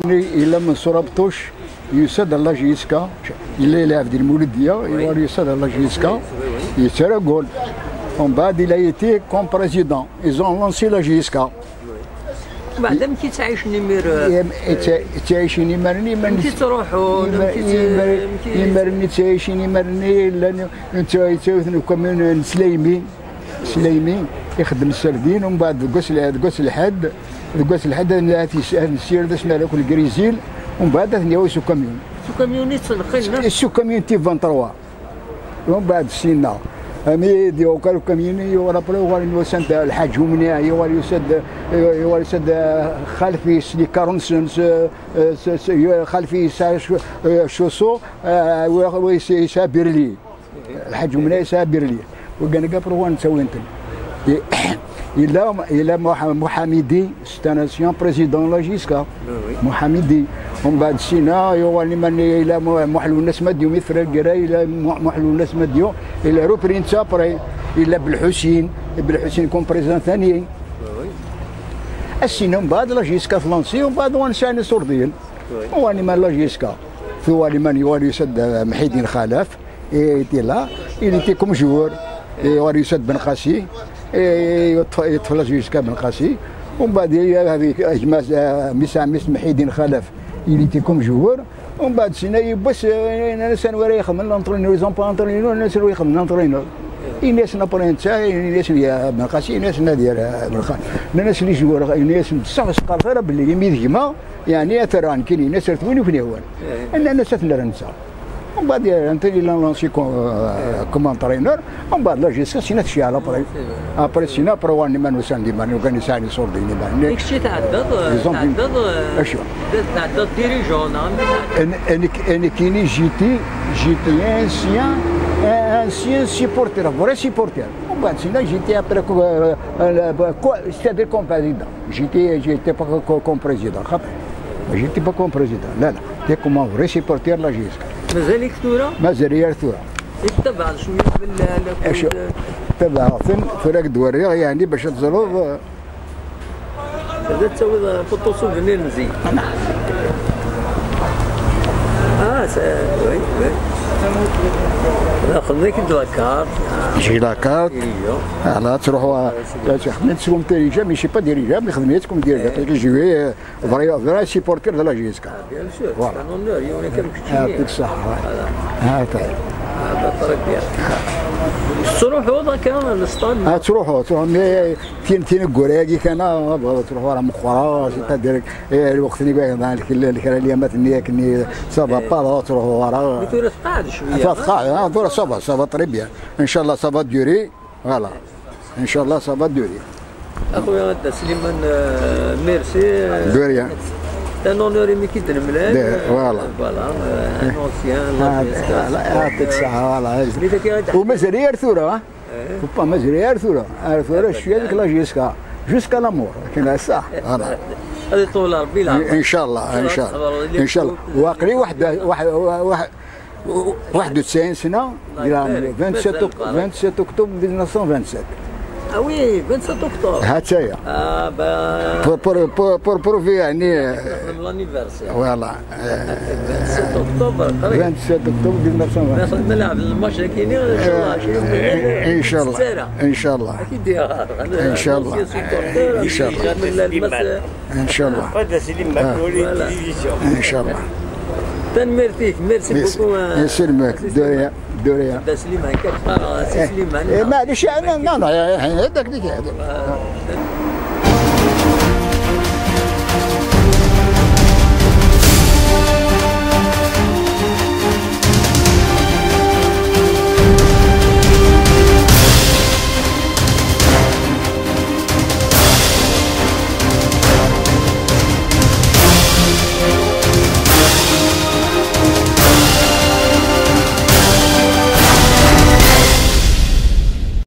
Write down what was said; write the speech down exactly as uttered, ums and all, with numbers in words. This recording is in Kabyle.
Yella Mansour Abtouch, yusa-d ɣer la J S K, yella yelɛeb di Lmuludya, yuɣal yusa-d ɣer la J S K, yettaragul. Umbeɛd, il a été comme président, ils ont lancé la J S K. Beɛd amek i ttɛicen imir? Im- itta- Ttɛicin imaren, imaren. Amek i ttruḥun? Amek i tt- amek i- Imaren i ttɛicin imaren, llan yettawten ukamyun n Slaymi. Slaymi ixeddem serdin, umbeɛd deg wass l- deg wass lḥedd, deg wass lḥedd ad n- ad tis- ad nessired asmi ara akk lgrizil, umbeɛd ad ten-yawi s ukamyun. S ukamyun i ttneqqilen? S ukamyun T vingt-trois. Umbeɛd sinna, ami d-yuɣal ukamyun, yuɣal après uɣalen yusa-d Lḥaǧ Umniɛ, yuɣal yusa-d, yuɣal yusa-d xalfi-s, les quarante-cinq, s- s- s- xalfi yesɛa Ch- Chaussot, yesɛa Birli. Lḥaǧ Umniɛ yesɛa Birli. Wiggan-agi après uɣalen ttawin-ten. Yella, yella Muḥ- Muḥamidi, c'est un ancien président de la J S K. Muḥamidi. Umbeɛd sinna, yuɣal iman yella Mu- Muḥ Lwennas Madio, mi tefra lgirra, yella Mu- Muḥ Lwennas Madio, yella repris après, yella Belḥusin, Belḥusin comme président thani. Assin umbeɛd la J S K tlansi, umbeɛd uɣalen sɛan iṣurdiyen. Uɣalen iman la J S K. Tuɣal iman yuɣal yusa-d Mḥidin Xalaf, et était là, il était comme joueur. Yuɣal yusa-d Ben Qasi, yeṭṭef la J S K Ben Qasi. Umbeɛd gma, mmi-s ɛemmi-s Mḥidin Xalaf, il était comme joueur. Umbeɛd sinna yiwwas, nnan-as anwa ara ixedmen l'entraîneur, ils ont pas entraîneur, nnan-as anwa ixedmen l'entraîneur. Ini-asen après netta, ini-asen ya Ben Qasi, ini-asen ad yerr Ben Qasi. Nnan-as les joueurs, ini-asen beṣṣeḥ ur s-qqaret ara belli imi d gma, yeɛni ad t-rren nekkini, ini-as ar twin ur ken-ihwan. Nnan-as ad t-nerr netta. Umbeɛd yeɛni il a lancé comme entraîneur, umbeɛd la J S K sinna tecɛel après. Après sinna après uɣalen iman usan-d iman, ukan yesɛan iṣurdiyen iman. I kečč i tɛeddaḍ? Tɛeddaḍ? Acu? Tɛeddaḍ dirigeant neɣ amek? Nekkini j'étais, j'étais ancien, ancien supporter, vrai supporter. Umbeɛd sinna j'étais après c'est-à-dire comme président. J'étais, j'étais pas comme président. J'étais pas comme président. Là, là. J'étais comme un vrai supporter de la J S K. Mazal-ik tura? Mazal-iyi ar tura. I tettabaɛeḍ cwiya fell-, lakud? Tabaɛeɣ-ten, tura ad k-d-werriɣ, yeɛni bac ad teẓreḍ. Ad tawiḍ photo souvenir n zik. Ah, c'est, oui, oui. Daxel-nni d la carte. J'ai la carte. Voilà, ad truḥeḍ, ad txedmeḍ comme dirigeant, mais je suis pas dirigeant, mais xedmeɣ comme dirigeant. J'ai joué, euh, vrai, vrai supporter de la J S K. Bien sûr, c'est un honneur, yiwen akka am keččini. Yeɛṭik ṣṣeḥḥa. Voilà. Très bien. Tettruḥuḍ akka, l'stade? Ad truḥeḍ, truḥeḍ, mais tin, tineggura-agi kan, ah, ma tebɣiḍ ad truḥeḍ ara meqqreɣ, c'est-à-dire, eh, lweqt-nni kan, kra lyamat-nni akken, ça va pas, ad truḥeḍ ara. Mais tura tqeɛɛed cwiya, tqeɛɛed, ah, tura ça va, ça va très bien. Inchallah, ça va durer. Voilà. Inchallah, ça va durer. Axuya Dda Sliman, euh, merci. De rien. C'est un honneur imi k-id-nemlal. Voilà. Voilà, euh, un ancien, la J S K, supporter. Voilà. Mais t'as qu'à... Umazal-iyi ar tura, ha? Mazal-iyi ar tura. Ar tura, je suis avec la J S K. Jusqu'à la mort. Akken ass-a. Voilà. Ad iṭul Rebbi leɛmer. Inchallah, inchallah. Inchallah. Waqli waḥed, waḥed, waḥed, واحد وتسعين سنة، vingt-sept oct-, vingt-sept octobre mille neuf cent vingt-sept. Ah oui, vingt-sept octobre. هاتايا. Ah ben. Pour, pour, pour, pour prouver يعني. L'anniversaire. Voilà. Vingt-sept octobre, قريب. Vingt-sept octobre mille neuf cent vingt-sept. نلعب الماتش هكيني، إن شاء الله، شي يوم من الأيام. إن شاء الله. إن شاء الله. أكيد يا. إن شاء الله. إن شاء الله. إن شاء الله. Voilà. إن شاء الله. Tanemmirt-ik, merci beaucoup. Yesselmek, de rien, de rien. Dda Sliman, كتقرا سي سليمان. إيه، معليش، أنا، non, non, هذاك اللي كيهضر.